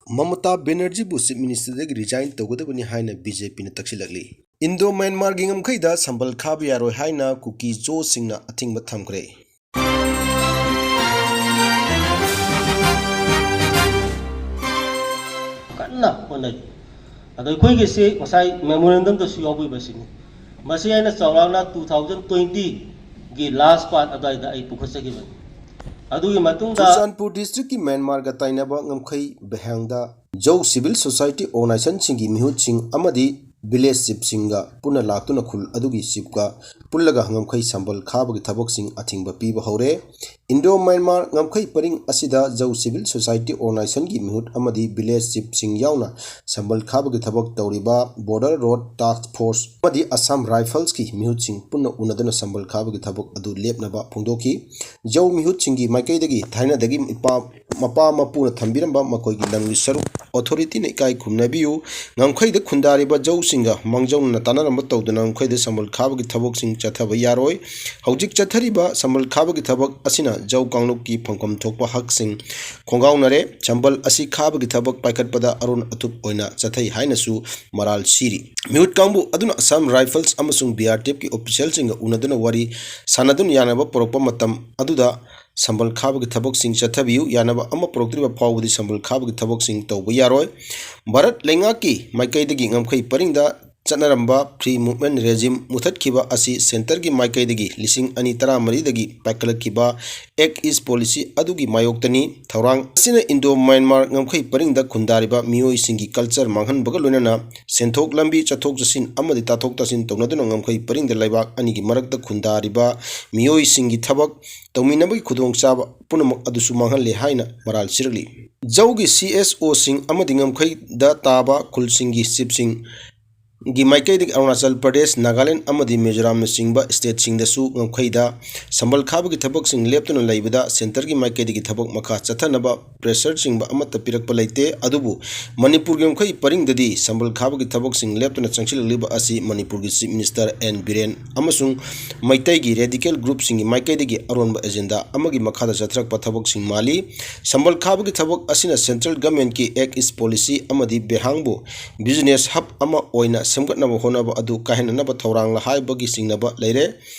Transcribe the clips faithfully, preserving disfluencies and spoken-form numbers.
ꯃꯃꯇꯥ ꯕꯦꯅꯔꯖꯤꯕꯨ chief ꯃꯤꯅꯤꯁꯇꯔꯗꯒꯤ resign ꯇꯧꯒꯗꯕꯅꯤ ꯍꯥꯏꯅ B J ꯄꯤꯅ ꯇꯛꯁꯤꯜꯂꯛꯂꯤ꯫ ꯏꯟꯗꯣ ꯃ꯭ꯌꯥꯟꯃꯥꯔꯒꯤ ꯉꯝꯈꯩꯗ ꯁꯝꯕꯜ ꯈꯥꯕ ꯌꯥꯔꯣꯏ ꯍꯥꯏꯅ ꯀꯨꯀꯤ ꯖꯣꯁꯤꯡꯅ ꯑꯊꯤꯡꯕ ꯊꯝꯈ꯭ꯔꯦ꯫ ꯀꯟꯅ ꯍꯣꯠꯅꯔꯤ꯫ ꯑꯗꯣ ꯑꯩꯈꯣꯏꯒꯤꯁꯤ ꯉꯁꯥꯏ ꯃꯦꯃꯣꯔꯦꯟꯗꯝꯗꯁꯨ ꯌꯥꯎꯕꯤꯕꯁꯤꯅꯤ꯫ ꯃꯁꯤ ꯑꯩꯅ ꯆꯥꯎꯔꯥꯛꯅ two thousand twenty ꯒꯤ last part ꯑꯗꯨꯋꯥꯏꯗ ꯑꯩ ꯄꯨꯈꯠꯆꯈꯤꯕꯅꯤ꯫ ꯑꯗꯨꯒꯤ ꯃꯇꯨꯡꯗ ꯆꯨꯔꯆꯥꯟꯄꯨꯔ ꯗꯤꯁꯇ꯭ꯔꯤꯛꯀꯤ ꯃ꯭ꯌꯥꯟꯃꯥꯔꯒ ꯇꯥꯏꯅꯕ ꯉꯝꯈꯩ ꯕꯦꯍꯥꯡꯗ ꯖꯧ ꯁꯤꯚꯤꯜ ꯁꯣꯁꯥꯏꯇꯤ ꯑꯣꯔꯒꯅꯥꯏꯖꯦꯁꯟꯁꯤꯡꯒꯤ ꯃꯤꯍꯨꯠꯁꯤꯡ ꯑꯃꯗꯤ ꯚꯤꯂꯦꯖ ꯆꯤꯐꯁꯤꯡꯒ ꯄꯨꯟꯅ ꯂꯥꯛꯇꯨꯅ ꯈꯨꯜ ꯑꯗꯨꯒꯤ ꯆꯤꯐꯀ ꯄꯨꯜꯂꯒ ꯉꯝꯈꯩ ꯁꯝꯕꯜ ꯈꯥꯕꯒꯤ ꯊꯕꯛꯁꯤꯡ ꯑꯊꯤꯡꯕ ꯄꯤꯕ ꯍꯧꯔꯦ꯫ ꯏꯟꯗꯣ ꯃ꯭ꯌꯥꯟꯃꯥꯔ ꯉꯝꯈꯩ ꯄꯔꯤꯡ ꯑꯁꯤꯗ ꯖꯧ ꯁꯤꯚꯤꯜ ꯁꯣꯁꯥꯏꯇꯤ ꯑꯣꯔꯒꯅꯥꯏꯖꯦꯁꯟꯒꯤ ꯃꯤꯍꯨꯠ ꯑꯃꯗꯤ ꯚꯤꯂꯦꯖ ꯆꯤꯐꯁꯤꯡ ꯌꯥꯎꯅ ꯁꯝꯕꯜ ꯈꯥꯕꯒꯤ ꯊꯕꯛ ꯇꯧꯔꯤꯕ ꯕꯣꯔꯗꯔ ꯔꯣꯗ ꯇꯥꯁꯛ ꯐꯣꯔꯁ ꯑꯃꯗꯤ ꯑꯁꯥꯝ ꯔꯥꯏꯐꯜꯁꯀꯤ ꯃꯤꯍꯨꯠꯁꯤꯡ ꯄꯨꯟꯅ ꯎꯅꯗꯨꯅ ꯁꯝꯕꯜ ꯈꯥꯕꯒꯤ ꯊꯕꯛ ꯑꯗꯨ ꯂꯦꯞꯅꯕ ꯐꯣꯡꯗꯣꯛꯈꯤ꯫ ꯖꯧ ꯃꯤꯍꯨꯠꯁꯤꯡꯒꯤ ꯃꯥꯏꯀꯩꯗꯒꯤ ꯊꯥꯏꯅꯗꯒꯤ ꯏꯄꯥ ꯃꯄꯥ ꯃꯄꯨꯅ ꯊꯝꯕꯤꯔꯝꯕ ꯃꯈꯣꯏꯒꯤ ꯂꯝꯒꯤ ꯁꯔꯨꯛ ꯑꯣꯊꯣꯔꯤꯇꯤꯅ ꯏꯀꯥꯏ ꯈꯨꯝꯅꯕꯤꯌꯨ꯫ ꯉꯝꯈꯩꯗ ꯈꯨꯟꯗꯥꯔꯤꯕ ꯖꯧꯁꯤꯡꯒ ꯃꯥꯡꯖꯧꯅꯅ ꯇꯥꯟꯅꯔꯝꯕ ꯇꯧꯗꯨꯅ ꯉꯝꯈꯩꯗ ꯁꯝꯕꯜ ꯈꯥꯕꯒꯤ ꯊꯕꯛꯁꯤꯡ ꯆꯠꯊꯕ ꯌꯥꯔꯣꯏ꯫ ꯍꯧꯖꯤꯛ ꯆꯠꯊꯔꯤꯕ ꯁꯝꯕꯜ ꯈꯥꯕꯒꯤ ꯊꯕꯛ ꯑꯁꯤꯅ ꯖꯧ ꯀꯥꯡꯂꯨꯞꯀꯤ ꯐꯪꯐꯝ ꯊꯣꯛꯄ ꯍꯛꯁꯤꯡ ꯈꯣꯡꯒꯥꯎꯅꯔꯦ꯫ ꯁꯝꯕꯜ ꯑꯁꯤ ꯈꯥꯕꯒꯤ ꯊꯕꯛ ꯄꯥꯏꯈꯠꯄꯗ ꯑꯔꯣꯟ ꯑꯊꯨꯞ ꯑꯣꯏꯅ ꯆꯠꯊꯩ ꯍꯥꯏꯅꯁꯨ ꯃꯔꯥꯜ ꯁꯤꯔꯤ꯫ ꯃꯤꯍꯨꯠ ꯀꯥꯡꯕꯨ ꯑꯗꯨꯅ ꯑꯁꯥꯝ ꯔꯥꯏꯐꯜꯁ ꯑꯃꯁꯨꯡ ꯕꯤ ꯑꯥꯔ ꯇꯤ ꯑꯦꯐꯀꯤ ꯑꯣꯐꯤꯁꯤꯌꯦꯜꯁꯤꯡꯒ ꯎꯅꯗꯨꯅ ꯋꯥꯔꯤ ꯁꯥꯟꯅꯗꯨꯅ ꯌꯥꯅꯕ ꯄꯨꯔꯛꯄ ꯃꯇꯝ ꯑꯗꯨꯗ ꯁꯝꯕꯜ ꯈꯥꯕꯒꯤ ꯊꯕꯛꯁꯤꯡ ꯆꯠꯊꯕꯤꯌꯨ, ꯌꯥꯅꯕ ꯑꯃ ꯄꯨꯔꯛꯇ꯭ꯔꯤꯕ ꯐꯥꯎꯕꯗꯤ ꯁꯝꯕꯜ ꯈꯥꯕꯒꯤ ꯊꯕꯛꯁꯤꯡ ꯇꯧꯕ ꯌꯥꯔꯣꯏ꯫ ꯚꯥꯔꯠ ꯂꯩꯉꯥꯛꯀꯤ ꯃꯥꯏꯀꯩꯗꯒꯤ ꯉꯝꯈꯩ ꯄꯔꯤꯡꯗ ꯆꯠꯅꯔꯝꯕ ꯐ꯭ꯔꯤ ꯃꯨꯚꯃꯦꯟ ꯔꯦꯖꯤꯝ ꯃꯨꯊꯠꯈꯤꯕ ꯑꯁꯤ ꯁꯦꯟꯇꯔꯒꯤ ꯃꯥꯏꯀꯩꯗꯒꯤ ꯂꯤꯁꯤꯡ ꯑꯅꯤ ꯇꯔꯥꯃꯔꯤꯗꯒꯤ ꯄꯥꯏꯈꯠꯂꯛꯈꯤꯕ ꯑꯦꯛ ꯏꯁ ꯄꯣꯂꯤꯁꯤ ꯑꯗꯨꯒꯤ ꯃꯥꯌꯣꯛꯇꯅꯤ꯫ ꯊꯧꯔꯥꯡ ꯑꯁꯤꯅ ꯏꯟꯗꯣ ꯃ꯭ꯌꯥꯟꯃꯥꯔ ꯉꯝꯈꯩ ꯄꯔꯤꯡꯗ ꯈꯨꯟꯗꯥꯔꯤꯕ ꯃꯤꯑꯣꯏꯁꯤꯡꯒꯤ ꯀꯜꯆꯔ ꯃꯥꯡꯍꯟꯕꯒ ꯂꯣꯏꯅꯅ ꯁꯦꯟꯊꯣꯛ ꯂꯝꯕꯤ ꯆꯠꯊꯣꯛ ꯆꯠꯁꯤꯟ ꯑꯃꯗꯤ ꯇꯥꯊꯣꯛ ꯇꯥꯁꯤꯟ ꯇꯧꯅꯗꯨꯅ ꯉꯝꯈꯩ ꯄꯔꯤꯡꯗ ꯂꯩꯕꯥꯛ ꯑꯅꯤꯒꯤ ꯃꯔꯛꯇ ꯈꯨꯟꯗꯥꯔꯤꯕ ꯃꯤꯑꯣꯏꯁꯤꯡꯒꯤ ꯊꯕꯛ ꯇꯧꯃꯤꯟꯅꯕꯒꯤ ꯈꯨꯗꯣꯡꯆꯥꯕ ꯄꯨꯝꯅꯃꯛ ꯑꯗꯨꯁꯨ ꯃꯥꯡꯍꯜꯂꯦ ꯍꯥꯏꯅ ꯃꯔꯥꯜ ꯁꯤꯔꯛꯂꯤ꯫ ꯖꯧꯒꯤ ꯁꯤ ꯑꯦꯁ ꯑꯣꯁꯤꯡ ꯑꯃꯗꯤ ꯉꯝꯈꯩꯗ ꯇꯥꯕ ꯈꯨꯜꯁꯤꯡꯒꯤ ꯆꯤꯐꯁꯤꯡ ꯒꯤ ꯃꯥꯏꯀꯩꯗꯒꯤ ꯑꯔꯨꯅꯥꯆꯜ ꯄ꯭ꯔꯗꯦꯁ, ꯅꯥꯒꯥꯂꯦꯟ ꯑꯃꯗꯤ ꯃꯤꯖꯣꯔꯥꯝꯅꯆꯤꯡꯕ ꯁ꯭ꯇꯦꯠꯁꯤꯡꯗꯁꯨ ꯉꯝꯈꯩꯗ ꯁꯝꯕꯜ ꯈꯥꯕꯒꯤ ꯊꯕꯛꯁꯤꯡ ꯂꯦꯞꯇꯨꯅ ꯂꯩꯕꯗ ꯁꯦꯟꯇꯔꯒꯤ ꯃꯥꯏꯀꯩꯗꯒꯤ ꯊꯕꯛ ꯃꯈꯥ ꯆꯠꯊꯅꯕ ꯄ꯭ꯔꯦꯁꯔ ꯆꯤꯡꯕ ꯑꯃꯠꯇ ꯄꯤꯔꯛꯄ ꯂꯩꯇꯦ꯫ ꯑꯗꯨꯕꯨ ꯃꯅꯤꯄꯨꯔꯒꯤ ꯉꯝꯈꯩ ꯄꯔꯤꯡꯗꯗꯤ ꯁꯝꯕꯜ ꯈꯥꯕꯒꯤ ꯊꯕꯛꯁꯤꯡ ꯂꯦꯞꯇꯨꯅ ꯆꯪꯁꯤꯜꯂꯛꯂꯤꯕ ꯑꯁꯤ ꯃꯅꯤꯄꯨꯔꯒꯤ ꯆꯤꯐ ꯃꯤꯅꯤꯁꯇꯔ ꯑꯦꯟ ꯕꯤꯔꯦꯟ ꯑꯃꯁꯨꯡ ꯃꯩꯇꯩꯒꯤ ꯔꯦꯗꯤꯀꯦꯜ ꯒ꯭ꯔꯨꯞꯁꯤꯡꯒꯤ ꯃꯥꯏꯀꯩꯗꯒꯤ ꯑꯔꯣꯟꯕ ꯑꯦꯖꯦꯟꯗꯥ ꯑꯃꯒꯤ ꯃꯈꯥꯗ ꯆꯠꯊꯔꯛꯄ ꯊꯕꯛꯁꯤꯡ ꯃꯥꯜꯂꯤ꯫ ꯁꯝꯕꯜ ꯈꯥꯕꯒꯤ ꯊꯕꯛ ꯑꯁꯤꯅ ꯁꯦꯟꯇ꯭ꯔꯦꯜ ꯒꯚꯔꯟꯃꯦꯟꯠꯀꯤ ꯑꯦꯛ ꯏꯁ ꯄꯣꯂꯤꯁꯤ ꯑꯃꯗꯤ ꯕꯦꯍꯥꯡꯕꯨ ꯕꯤꯖꯤꯅꯦꯁ ꯍꯕ ꯑꯃ ꯑꯣꯏꯅ ꯁꯦꯝꯒꯠꯅꯕ ꯍꯣꯠꯅꯕ ꯑꯗꯨ ꯀꯥꯏꯍꯟꯅꯅꯕ ꯊꯧꯔꯥꯡꯂ ꯍꯥꯏꯕꯒꯤ ꯆꯤꯡꯅꯕ ꯂꯩꯔꯦ꯫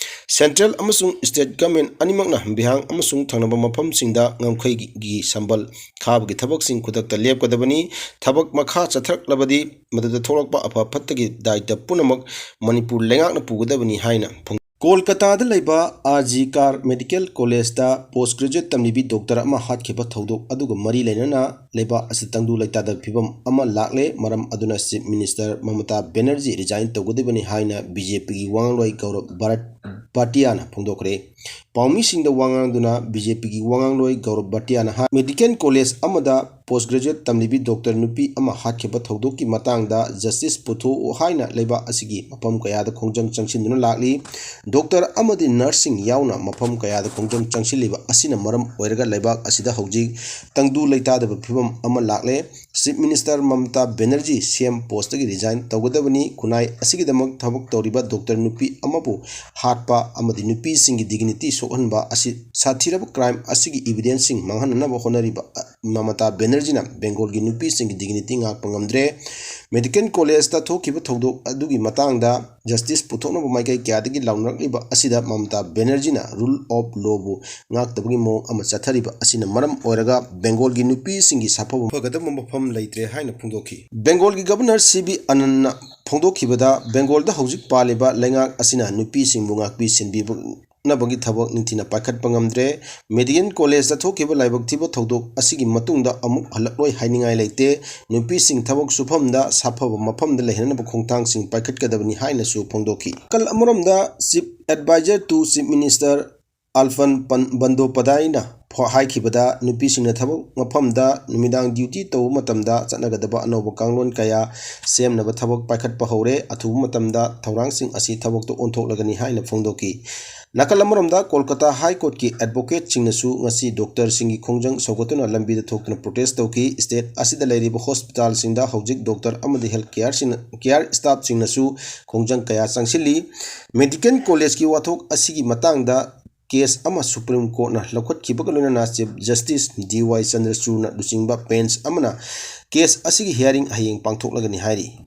ꯁꯦꯟꯇ꯭ꯔꯦꯜ ꯑꯃꯁꯨꯡ ꯁ꯭ꯇꯦꯠ ꯒꯚꯔꯟꯃꯦꯟꯠ ꯑꯅꯤꯃꯛꯅ ꯕꯤꯍꯥꯡ ꯑꯃꯁꯨꯡ ꯊꯪꯅꯕ ꯃꯐꯝꯁꯤꯡꯗ ꯉꯝꯈꯩꯒꯤ ꯁꯝꯕꯜ ꯈꯥꯕꯒꯤ ꯊꯕꯛꯁꯤꯡ ꯈꯨꯗꯛꯇ ꯂꯦꯞꯀꯗꯕꯅꯤ꯫ ꯊꯕꯛ ꯃꯈꯥ ꯆꯠꯊꯔꯛꯂꯕꯗꯤ ꯃꯗꯨꯗ ꯊꯣꯛꯂꯛꯄ ꯑꯐ ꯐꯠꯇꯒꯤ ꯗꯥꯏꯇ ꯄꯨꯝꯅꯃꯛ ꯃꯅꯤꯄꯨꯔ ꯂꯩꯉꯥꯛꯅ ꯄꯨꯒꯗꯕꯅꯤ ꯍꯥꯏꯅ ꯐꯣꯡ-, ꯀꯣꯜꯀꯇꯥꯗ ꯂꯩꯕ ꯑꯥꯔ ꯖꯤ ꯀꯥꯔ ꯃꯦꯗꯤꯀꯦꯜ ꯀꯣꯂꯦꯖꯇ ꯄꯣꯁ ꯒ꯭ꯔꯦꯖꯨꯑꯦꯠ ꯇꯝꯂꯤꯕꯤ ꯗꯣꯛꯇꯔ ꯑꯃ ꯍꯥꯠꯈꯤꯕ ꯊꯧꯗꯣꯛ ꯑꯗꯨꯒ ꯃꯔꯤ ꯂꯩꯅꯅ ꯂꯩꯕꯥꯛ ꯑꯁꯤꯗ ꯇꯪꯗꯨ ꯂꯩꯇꯥꯗꯕ ꯐꯤꯕꯝ ꯑꯃ ꯂꯥꯛꯂꯦ꯫ ꯃꯔꯝ ꯑꯗꯨꯅ ꯆꯤꯐ ꯃꯤꯅꯤꯁꯇꯔ ꯃꯃꯇꯥ ꯕꯦꯅꯔꯖꯤ ꯔꯤꯖꯥꯏꯟ ꯇꯧꯒꯗꯕꯅꯤ ꯍꯥꯏꯅ ꯕꯤ ꯖꯦ ꯄꯤꯒꯤ ꯋꯥꯉꯥꯡꯂꯣꯏ ꯒꯧꯔꯕ ꯚꯥꯔꯠ ꯚꯥꯇꯤꯌꯥꯅ ꯐꯣꯡꯗꯣꯛꯈ꯭ꯔꯦ꯫ ꯄꯥꯎꯃꯤꯁꯤꯡꯗ ꯋꯥ ꯉꯥꯡꯗꯨꯅ ꯕꯤ ꯖꯦ ꯄꯤꯒꯤ ꯋꯥꯉꯥꯡꯂꯣꯏ ꯒꯧꯔꯕ ꯚꯥꯇꯤꯌꯥꯅ ꯍꯥꯏ, ꯃꯦꯗꯤꯀꯦꯜ ꯀꯣꯂꯦꯖ ꯑꯃꯗ ꯄꯣꯁ ꯒ꯭ꯔꯦꯖꯨꯑꯦꯠ ꯇꯝꯂꯤꯕꯤ ꯗꯣꯛꯇꯔ ꯅꯨꯄꯤ ꯑꯃ ꯍꯥꯠꯈꯤꯕ ꯊꯧꯗꯣꯛꯀꯤ ꯃꯇꯥꯡꯗ ꯖꯁꯇꯤꯁ ꯄꯨꯊꯣꯛꯎ ꯍꯥꯏꯅ ꯂꯩꯕꯥꯛ ꯑꯁꯤꯒꯤ ꯃꯐꯝ ꯀꯌꯥꯗ ꯈꯣꯡꯖꯪ ꯆꯪꯁꯤꯟꯗꯨꯅ ꯂꯥꯛꯂꯤ꯫ ꯗꯣꯛꯇꯔ ꯑꯃꯗꯤ ꯅꯔꯁꯁꯤꯡ ꯌꯥꯎꯅ ꯃꯐꯝ ꯀꯌꯥꯗ ꯈꯣꯡꯖꯪ ꯆꯪꯁꯤꯜꯂꯤꯕ ꯑꯁꯤꯅ ꯃꯔꯝ ꯑꯣꯏꯔꯒ ꯂꯩꯕꯥꯛ ꯑꯁꯤꯗ ꯍꯧꯖꯤꯛ ꯇꯪꯗꯨ ꯂꯩꯇꯥꯗꯕ ꯐꯤꯕꯝ ꯑꯃ ꯂꯥꯛꯂꯦ꯫ ꯆꯤꯐ ꯃꯤꯅꯤꯁꯇꯔ ꯃꯃꯇꯥ ꯕꯦꯅꯔꯖꯤ ꯁꯤ ꯑꯦꯝ ꯄꯣꯁꯇꯒꯤ ꯔꯤꯖꯥꯏꯟ ꯇꯧꯒꯗꯕꯅꯤ꯫ ꯈꯨꯟꯅꯥꯏ ꯑꯁꯤꯒꯤꯗꯃꯛ ꯊꯕꯛ ꯇꯧꯔꯤꯕ ꯗꯣꯛꯇꯔ ꯅꯨꯄꯤ ꯑꯃꯕꯨ ꯍꯥꯠꯄ ꯑꯃꯗꯤ ꯅꯨꯄꯤꯁꯤꯡꯒꯤ ꯗꯤꯒꯅꯤꯇꯤ ꯁꯣꯛꯍꯟꯕ ꯑꯁꯤ ꯁꯥꯊꯤꯔꯕ ꯀ꯭ꯔꯥꯏꯝ ꯑꯁꯤꯒꯤ ꯏꯕꯤꯗꯦꯟꯁꯁꯤꯡ ꯃꯥꯡꯍꯟꯅꯅꯕ ꯍꯣꯠꯅꯔꯤꯕ ꯃꯃꯇꯥ ꯕꯦꯅꯔꯖꯤꯅ ꯕꯦꯡꯒꯣꯜꯒꯤ ꯅꯨꯄꯤꯁꯤꯡꯒꯤ ꯗꯤꯒꯅꯤꯇꯤ ꯉꯥꯛꯄ ꯉꯝꯗ꯭ꯔꯦ꯫ ꯃꯦꯗꯤꯀꯦꯜ ꯀꯣꯂꯦꯖꯇ ꯊꯣꯛꯈꯤꯕ ꯊꯧꯗꯣꯛ ꯑꯗꯨꯒꯤ ꯃꯇꯥꯡꯗ ꯖꯁꯇꯤꯁ ꯄꯨꯊꯣꯛꯅꯕ ꯃꯥꯏꯀꯩ ꯀꯌꯥꯗꯒꯤ ꯂꯥꯎꯅꯔꯛꯂꯤꯕ ꯑꯁꯤꯗ ꯃꯃꯇꯥ ꯕꯦꯅꯔꯖꯤꯅ ꯔꯨꯜ ꯑꯣꯐ ꯂꯣꯕꯨ ꯉꯥꯛꯇꯕꯒꯤ ꯃꯑꯣꯡ ꯑꯃ ꯆꯠꯊꯔꯤꯕ ꯑꯁꯤꯅ ꯃꯔꯝ ꯑꯣꯏꯔꯒ ꯕꯦꯡꯒꯣꯜꯒꯤ ꯅꯨꯄꯤꯁꯤꯡꯒꯤ ꯁꯥꯐꯕ ꯐꯒꯗꯕ ꯃꯐꯝ ꯂꯩꯇ꯭ꯔꯦ ꯍꯥꯏꯅ ꯐꯣꯡꯗꯣꯛꯈꯤ꯫ ꯕꯦꯡꯒꯣꯜꯒꯤ ꯒꯕꯔꯅꯔ ꯁꯤ ꯕꯤ ꯑꯅꯟꯅ ꯐꯣꯡꯗꯣꯛꯈꯤꯕꯗ, ꯕꯦꯡꯒꯣꯜꯗ ꯍꯧꯖꯤꯛ ꯄꯥꯜꯂꯤꯕ ꯂꯩꯉꯥꯛ ꯑꯁꯤꯅ ꯅꯨꯄꯤꯁꯤꯡꯕꯨ ꯉꯥꯛꯄꯤ ꯁꯦꯟꯕꯤꯅꯕꯒꯤ ꯊꯕꯛ ꯅꯤꯡꯊꯤꯅ ꯄꯥꯏꯈꯠꯄ ꯉꯝꯗ꯭ꯔꯦ꯫ ꯃꯦꯗꯤꯀꯦꯜ ꯀꯣꯂꯦꯖꯇ ꯊꯣꯛꯈꯤꯕ ꯂꯥꯏꯕꯛ ꯊꯤꯕ ꯊꯧꯗꯣꯛ ꯑꯁꯤꯒꯤ ꯃꯇꯨꯡꯗ ꯑꯃꯨꯛ ꯍꯜꯂꯛꯂꯣꯏ ꯍꯥꯏꯅꯤꯡꯉꯥꯏ ꯂꯩꯇꯦ꯫ ꯅꯨꯄꯤꯁꯤꯡ ꯊꯕꯛ ꯁꯨꯐꯝꯗ ꯁꯥꯐꯕ ꯃꯐꯝꯗ ꯂꯩꯍꯟꯅꯕ ꯈꯣꯡꯊꯥꯡꯁꯤꯡ ꯄꯥꯏꯈꯠꯀꯗꯕꯅꯤ ꯍꯥꯏꯅꯁꯨ ꯐꯣꯡꯗꯣꯛꯈꯤ꯫ ꯅꯥꯀꯜ ꯑꯃꯔꯣꯝꯗ, Chief Advisor to Chief Minister ꯑꯜꯐꯟ ꯕꯟꯗꯣꯄꯗꯥꯏꯅ ꯍꯥꯏꯈꯤꯕꯗ, ꯅꯨꯄꯤꯁꯤꯡꯅ ꯊꯕꯛ ꯃꯐꯝꯗ ꯅꯨꯃꯤꯗꯥꯡ ꯗ꯭ꯌꯨꯇꯤ ꯇꯧꯕ ꯃꯇꯝꯗ ꯆꯠꯅꯒꯗꯕ ꯑꯅꯧꯕ ꯀꯥꯡꯂꯣꯟ ꯀꯌꯥ ꯁꯦꯝꯅꯕ ꯊꯕꯛ ꯄꯥꯏꯈꯠꯄ ꯍꯧꯔꯦ꯫ ꯑꯊꯨꯕ ꯃꯇꯝꯗ ꯊꯧꯔꯥꯡꯁꯤꯡ ꯑꯁꯤ ꯊꯕꯛꯇ ꯑꯣꯟꯊꯣꯛꯂꯒꯅꯤ ꯍꯥꯏꯅ ꯐꯣꯡꯗꯣꯛꯈꯤ꯫ ꯅꯥꯀꯜ ꯑꯃꯔꯣꯝꯗ, ꯀꯣꯜꯀꯇꯥ ꯍꯥꯏ ꯀꯣꯔꯠꯀꯤ ꯑꯦꯗꯚꯣꯀꯦꯠꯁꯤꯡꯅꯁꯨ ꯉꯁꯤ ꯗꯣꯛꯇꯔꯁꯤꯡꯒꯤ ꯈꯣꯡꯖꯪ ꯁꯧꯒꯠꯇꯨꯅ ꯂꯝꯕꯤꯗ ꯊꯣꯛꯇꯨꯅ ꯄ꯭ꯔꯣꯇꯦꯁ ꯇꯧꯈꯤ꯫ ꯁ꯭ꯇꯦꯠ ꯑꯁꯤꯗ ꯂꯩꯔꯤꯕ ꯍꯣꯁꯄꯤꯇꯥꯜꯁꯤꯡꯗ ꯍꯧꯖꯤꯛ ꯗꯣꯛꯇꯔ ꯑꯃꯗꯤ ꯍꯦꯜꯊ ꯀꯦꯌꯔꯁꯤꯡꯅ, ꯀꯦꯌꯔ ꯁ꯭ꯇꯥꯐꯁꯤꯡꯅꯁꯨ ꯈꯣꯡꯖꯪ ꯀꯌꯥ ꯆꯪꯁꯤꯜꯂꯤ꯫ ꯃꯦꯗꯤꯀꯦꯜ ꯀꯣꯂꯦꯖꯀꯤ ꯋꯥꯊꯣꯛ ꯑꯁꯤꯒꯤ ꯃꯇꯥꯡꯗ ꯀꯦꯁ ꯑꯃ ꯁꯨꯄ꯭ꯔꯤꯝ ꯀꯣꯔꯠꯅ ꯂꯧꯈꯠꯈꯤꯕꯒ ꯂꯣꯏꯅꯅ ꯆꯤꯐ ꯖꯁꯇꯤꯁ ꯗꯤ ꯋꯥꯏ ꯆꯟꯗ꯭ꯔꯆꯨꯗꯅ ꯂꯨꯆꯤꯡꯕ ꯕꯦꯟꯆ ꯑꯃꯅ ꯀꯦꯁ ꯑꯁꯤꯒꯤ ꯍꯤꯌꯥꯔꯤꯡ ꯍꯌꯦꯡ ꯄꯥꯡꯊꯣꯛꯂꯒꯅꯤ ꯍꯥꯏꯔꯤ꯫